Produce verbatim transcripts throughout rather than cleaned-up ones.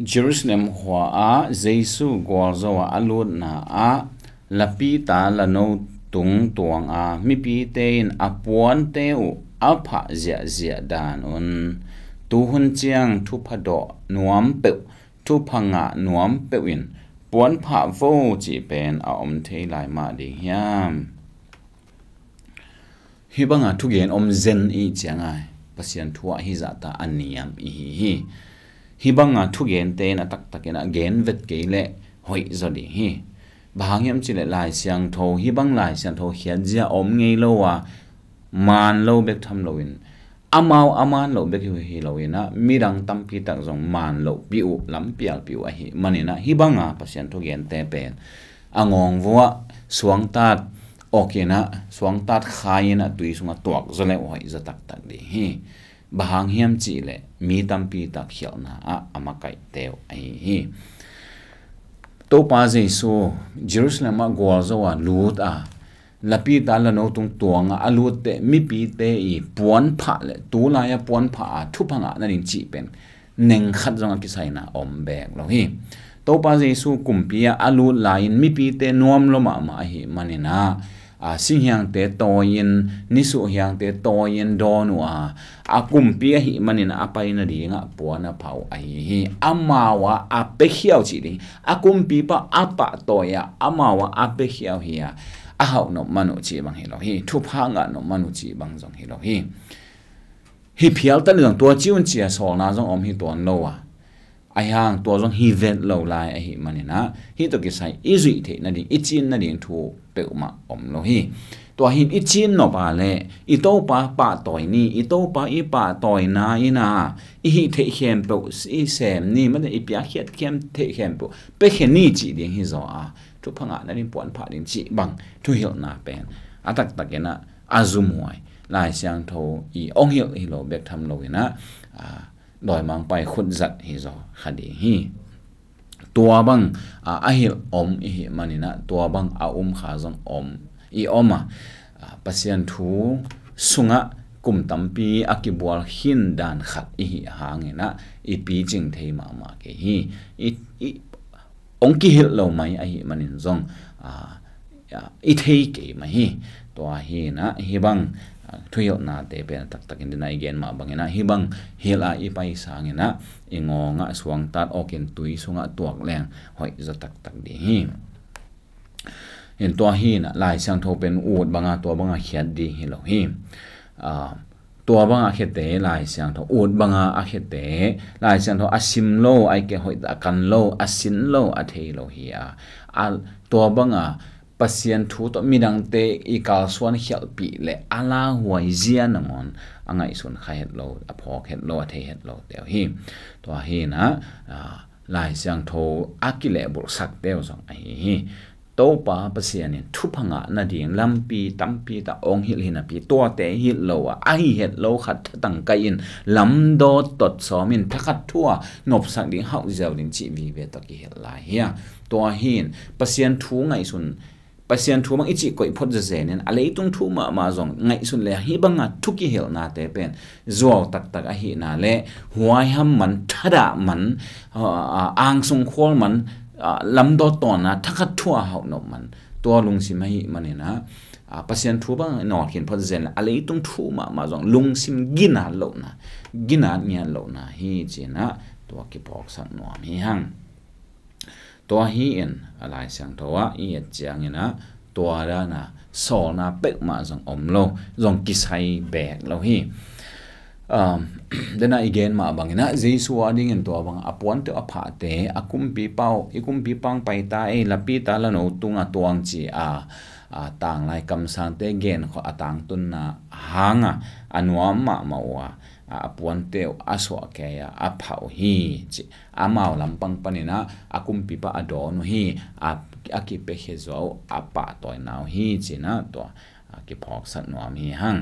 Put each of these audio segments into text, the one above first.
Jerusalem khua ah Jesu gualzo a a lutna ah lapita lano tung tuang a mipite in a puante uh a phah ziahziah dan un tuhun ciang thupha dawh nuam peuh, thupha ngah nuam peuh in puan phah vo cih pen a om thei lai mah ding hiam? Hih banga thugen om zen i cianga Pasian thu ah hih zahta a niam i hi hi. Hih banga thugente in a taktakin a gen vet kei leh hoih zaw ding hi. Bang hang hiam cihleh Lai Siangtho, hih bang Lai Siangtho khiatzia om ngei lo a, maan lo bek tham loin, amau a maan loh bek hi, hi loin ah midang tampi tak zong maan lohpih uh, lampialpih uh ahi manin ah hih banga Pasian thugente pen a ngawng vuah suangtat awkin ah, suangtat khai in ah tui sungah tuak zaw leh hoih zaw taktak ding hi. Bang hang hiam cihleh mi tampi tak khialhna ah a makaihte uh ahi hi. Topa Jesu Jerusalem ah gualzo a lut a lapita lano tung tuang a a lutte mipite i puan phah leh tulai a puan phah a thupha ngah nading cih pen neng khat zong a kisaina om bek lo hi. Topa Jesu kumpi ah a lut lai-in mipite nuam lo mahmah ahi manin ah, a, singhiangte tawi-in, nisuh hiangte tawi-in dawn uh a, a kumpi ahi manin a pai nadingah puan a phah uh ahi hi. Amau ah a piakhiau cih ding, a kumpipa a pahtawi ah amau ah a piakhiau hi a, a hauh nop man uh cih bang hi lo hi. Thupha ngah nop man uh cih bang zong hi lo hi. Hih phial tan zong tua ci un ci a sawlna zong om hi tuan lo a, ahi hang tua zong hi vet lo lai ahi manin ah hih tawh kisai i zuih theih nading, i cin nading thu peuhmah om lo hi. Tua hi in i cin nop a leh i Topa pahtawi ni, i Topa i pahtawina in ah i hih theih khempeuh i sem ni, mate i piakkhiat khem theih khempeuh piakhia ni cih ding hi zaw a, thupha ngah nading puan phah ding cih bang thuhilhna pen a taktakin ah a zumhuai, Lai Siangtho i ong hilh hi lo bek tham loin ah, a, dawimangpa i khut zat hi zaw kha ding hi. Tua bang, a, a hilh om i hih manin ah tua bang a um kha zong om i om a, a, Pasian thu sungah kum tampi a kibual khin dan khat i hih hangin ah i picing thei mahmah kei hi. I, i, ong kihilh lo mai ahi manin zong, a, a, i thei kei mah hi. Tua hi in ah hih bang, a, thuhilhnate pen a taktakin dena i gen mah bangin ah hih bang hilh a i pai sangin ah i ngawngah suangtat awkin tui sungah tuak leng hoih zaw taktak ding hi. In tua hi in ah Lai Siangtho pen ut banga tua banga khiat ding hi lo hi. A, tua banga khiate Lai Siangtho, ut banga a khiate Lai Siangtho a sim lo, a i ke hoih a kan lo, a sin lo, a thei lo hi a, a, tua banga Pasian thu tawh midangte i kalsuan khialhpih leh a lauhuai zia nangawn a ngaihsun kha het lo, a phawk het lo, a thei het lo teu hi. Tua hi in ah, a, Lai Siangtho a kilehbulhsak teu zong ahi hi. Topa Pasian in thupha ngah nading lampi tampi tak ong hilh hi napi, tuate hilh lo a, a hi het lo khat thatang kai in lamdawt tot sawm in thakhat thu a nopsak ding, hauh ziau ding cih vive tawh kihilh lai hi a. Tua hi in Pasian thu ngaihsun, Pasian thu bang i cih koih phot zezen in a leitung thu mahmah zong ngaihsun le hih banga thu kihilhnate pen zuau taktak ahihna le huaiham man, thadah man, a, a, angsung khual man, a, lamdawt tawnna thakhat thu a hauh nop man, tua lungsim ahi manin ah, a, Pasian thu bang i nawlkhin phot zen le a leitung thu mahmah zong lungsim ginat lohna, ginat ngiat lohna hi ci in ah tua kiphawksak nuam hi hang. Tua hi in a Lai Siangtho ah i et ciangin ah tua dana sawlna peuhmah zong om lo, zong kisai bek lo hi. Um, dena i gen mah bangin ah Jesu a dingin tua bang a puante uh a phahte, a kumpipa uh, i kumpipa ong paita ei, lapita lano tunga tuang ci a, a, tanglai kamsangte genkhawh a tangtunna hanga a nuam mahmah uh a, a, a puante uh a suah kei a, a phah uh hi ci. Amau lampang panin ah a kumpipa a dawn uh hi, a, a kipiakhia zuau, a pahtawina uh hi ci in ah tua, a, kiphawksak nuam hi hang.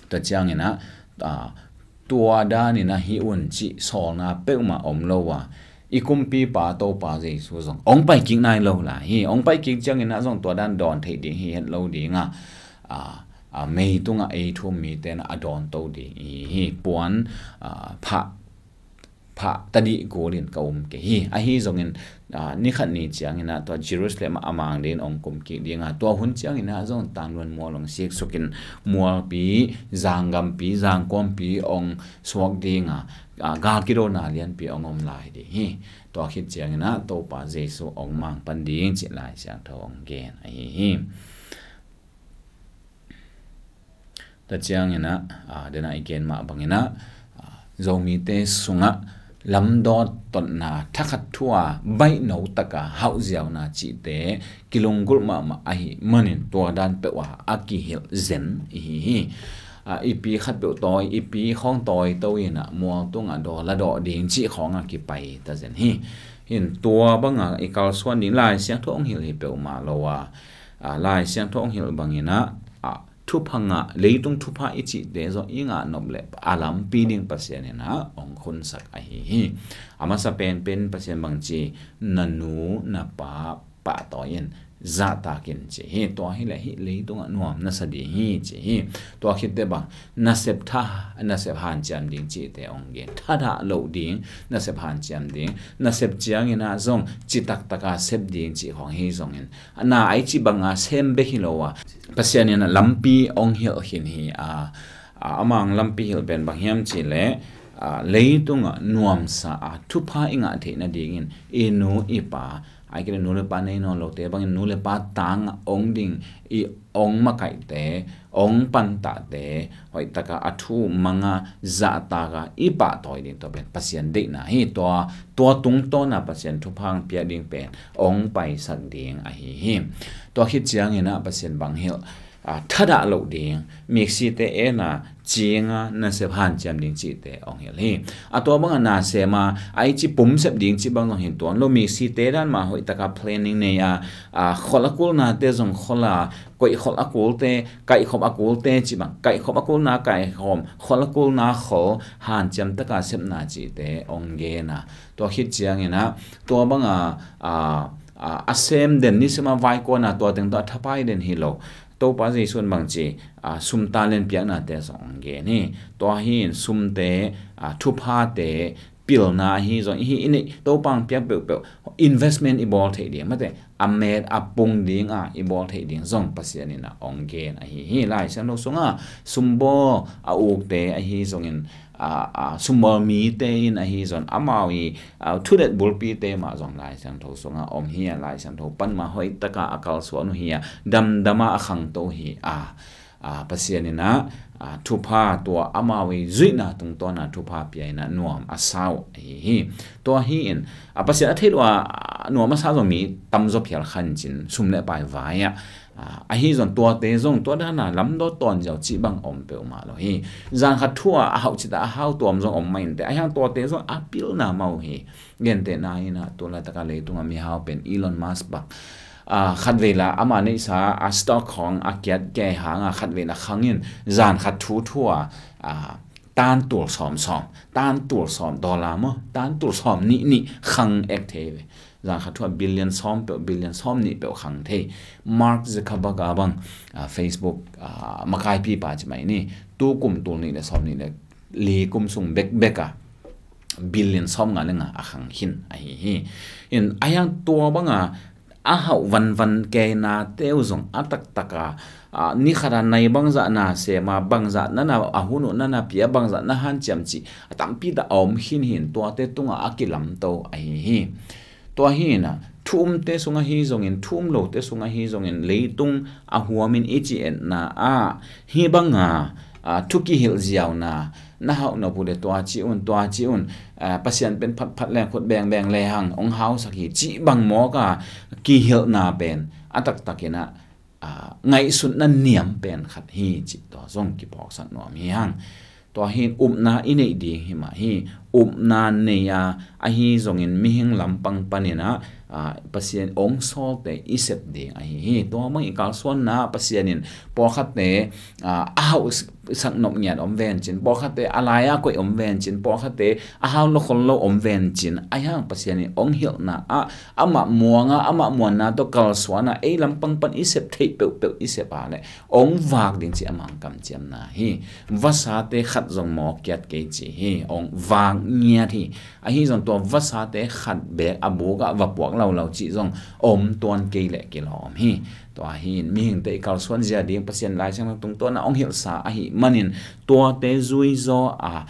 Tua ciangin ah, a, tua danin ah hih un cih sawlna peuhmah om lo a, i kumpipa Topa Jesu zong ong paikik nai lo lai hi. Ong paikik ciangin ah zong tua dan dawn theih ding hi het lo ding a, a, a, mei tungah ei thu um mite in ah a dawn to ding i hi hi. Puan, a, phah phah tadih kulin ka um kei hi. Ahi zongin, aa, ni khat ni ciangin ah tua Jerusalem ah a mang dingin hong kum kik ding a, tua hun ciangin ah zong tangluan mual hong siksukin mualpi, zanggampi, zangkuampi hong suak ding a, aa, gal kidona lianpi hong om lai ding hi. Tua khit ciangin ah Topa Jesu hong mang pan ding cih Lai Siangtho hong gen ahi hi. Tua ciangin ah, aa, den ah i gen mah bangin ah, aa, Zomite sungah lamdawt totna, thakhat thu-a baihno taka hauhziauna cihte kilunggulh mahmah ahih manin tua dan peuh a a kihilh zen ihi hi. Aa, i pi khatpeuh tawi, i pi khawng tawi to in ah mual tungah dawl a dawh ding cih khawng a kipai ta zen hi. Hin tua banga i kalsuan ding Lai Siangtho hong hilh hi peuhmah lo a, aa, Lai Siangtho hong hilh bangin ah, aa, thupha ngah, leitung thupha i cihte zong i ngah nop leh a lampi ding Pasian in ah hong khunsak ahi hi. A masa penpen Pasian bang ci, na nu na pa pahtawi in, zahtak in ci hi. Tua hileh hih leitungah nuam na sa ding hi ci hi. Tua khitteh bang nasep tha, nasep hanciam ding cihte hong gen. Thadah loh ding, nasep hanciam ding, nasep ciangin ah zong citak taka sep ding cih khawng hi zongin, na ai cih banga sem bek hi lo a, Pasian in ah lampi hong hilh khin hi. A, a, a mang lampi hilh pen bang hiam cihleh, aa, leitungah nuamsa a thupha i ngah theih nadingin i nu i pa, ai kei leh nu le pa nei nawn lote bangin nu le pa tangah hong ding, i hong makaihte, hong pantahte hoihtaka a thu manga zahtaka i pahtawi ding tua pen Pasian deihna hi. Tua, tua tungtawna Pasian thupha hong piak ding pen hong paisak ding ahi hi. Tua khit ciangin ah Pasian bang hilh, aa, thadah loh ding, miksite ena cinga nasep hanciam ding cihte hong hilh hi. A tua banga nasema ai ci pumsep ding cih bang zong hi tuan lo, miksite dan mah hoihtaka planning nei a, aa, khol a kulnate zong khol a, koih khol a kulte, kaihkhop a kulte cih bang, kaihkhop a kulna kaihkhop, khol a kulna khol hanciam taka sepna cihte hong gen a, tua khit ciangin ah tua banga, aa, aa, a sem den, nisema vaikuana tua teng tawh a thapai den hi lo. Topa Jesu in bang ci, aa, sum talent piaknate zong hong gen hi. Tua hi in sumte, aa, thuphate pilna ahi zong ihi i neih, Topa hong piak peuhpeuh investment i bawl theih ding, mate, a met a pung dinga i bawl theih ding zong Pasian in ah hong gen ahi hi. Lai Siangtho sunga sumbawl a ukte ahi zongin, aa, aa, sumbawl mite in ahi zong amau i, aa, thudet bulpite mah zong Lai Siangtho sunga om hi a, Lai Siangtho pan mah hoihtaka a kalsuan uh hi a, damdama a khangto hi a, aa, Pasian in ah, aa, thupha tua amau i zuihna tungtawna thupha pia in ah nuam a sa uh ahi hi. Tua hi in, aa, Pasian a theih lua, aa, nuam a sa zong mi tamzaw phial khan cin, sum le pai vai ah, aa, ahi zong tuate zong tua dana lamdawt tawn ziau cih bang om peuhmah lo hi. Zan khat thu-a a hauh cita a hau tuam zong om mah inteh, ahi hang tuate zong a pilna mah uh hi. Gentehna in ah tu laitaka leitungah mihau pen Elon Musk bang, aa, khatvei la ama neihsa a stock khawng a kiat kei hanga khatvei la khang in zan khat thu thu-a, aa, tan tul sawm sawm, tan tul sawm, dollar maw, tan tul sawm nih nih khang ek thei ve. Zan khat thu-a billion sawm peuh, billion sawm nih peuh khang thei. Mark Zuckerberg a bang, aa, Facebook, aa, makaipipa ci mai ni, tu kum tul nih le sawm nih le li kum sung bekbek a billion sawm nga le nga a khang khin ahi hi. In ahi hang tua banga a hauh vanvan keinate uh zong a taktaka, aa, ni khata nai bangzah na sema, bangzah nana a hun uh nana pia, bangzah na hanciam cih a tampi tak a om khin hi in tuate tungah a kilamto ahi hi. Tua hi in ah thu umte sung ahi zongin, thu um lote sung ahi zongin, leitung a huamin i ci etna ah hih banga, aa, thu kihilh ziauna, na hauh nop uh le tua ci un, tua ci un, aa, Pasian pen phatphat leng khut bengbeng le hang hong hausak hi cih bang mawka kihilhna pen a taktakin ah, aa, ngaihsutna niam pen khat hi cih tua zong kiphawksak nuam hi hang. Tua hi in upna i neih ding hi mah hi. Upna nei a, ahi zongin mihing lampang panin ah, aa, Pasian hong sawlte i sep ding ahi hi. Tua bang i kalsuanna Pasian in pawlkhatte, aa, a hauhsak nop ngiat om vencin, pawlkhatte a lai-a koih om vencin, pawlkhatte a hau lo khol lo om vencin, ahi hang Pasian in hong hilhna ah amah muanga, amah muanna tawh kalsuana ei lampang pan i sep theih peuhpeuh i sep a leh hong vak ding cih a mangkam ciamna hi. Vasate khat zong mawk kiat kei ci hi. Hong vak ngiat hi. Ahi zong tua vasate khat beek a buk ah va puak lo lo cih zong om tuan kei leh kilawm hi. Tua hi in mihingte i kalsuan zia ding Pasian Lai Siangtho tungtawn a hong hilhsa ahih manin tuate zui zaw a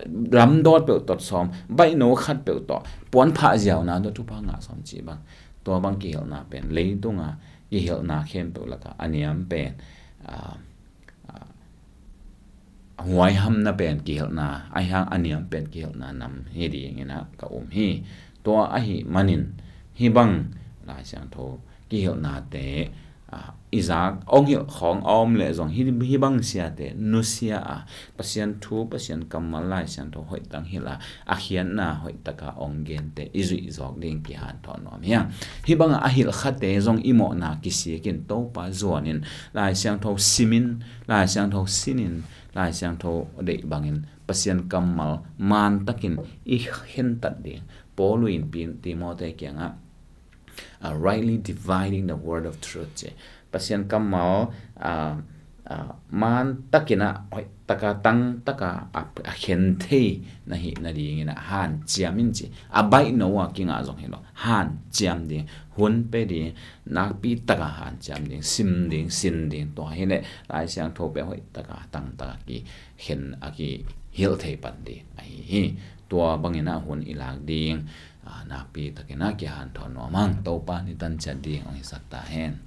lamdawt peuh tot sawm, baihno khat peuh tawh puan phah ziau na tawh thupha ngah sawm cih bang, tua bang kihilhna pen leitunga kihilhna khempeuh lakah a niam pen, ah, ah, huaihamna pen kihilhna, ahi hang a niam pen kihilhna nam hi dingin ah ka um hi. Tua ahih manin hih bang Lai Siangtho kihilhnate, ah, i zak hong hilh khawng a om leh zong hih, hih bang siate nusia a, Pasian thu, Pasian kammal, Lai Siangtho hoih tak hilh a, a khiatna hoih taka hong gente i zuih zawk ding kihanthawn nuam hi a. Hih bangah a hilh khate zong i mawhna kisik in Topa zuan in, Lai Siangtho sim in, Lai Siangtho sin in, Lai Siangtho deih bangin Pasian kammal man takin i khentat ding. Paul in Pi-, Timote kiangah, uh, rightly dividing the word of truth ci. Pasian kammal, uh, uh, man takin ah hoih taka tang taka a, a khen thei na hih nadingin ah hanciam in ci. A baihno a kingah zong hi lo, hanciam ding. Hun pe ding, nakpi taka hanciam ding, sim ding, sin ding. Tua hi leh Lai Siangtho pen hoih taka tang taka kikhen a kihilh thei pan ding ahi hi. Tua bangin ah hun i lak ding, ah, nakpi takin ah kihanthawn nuam hang. Topa in i tan ciat ding hong hisak ta hen.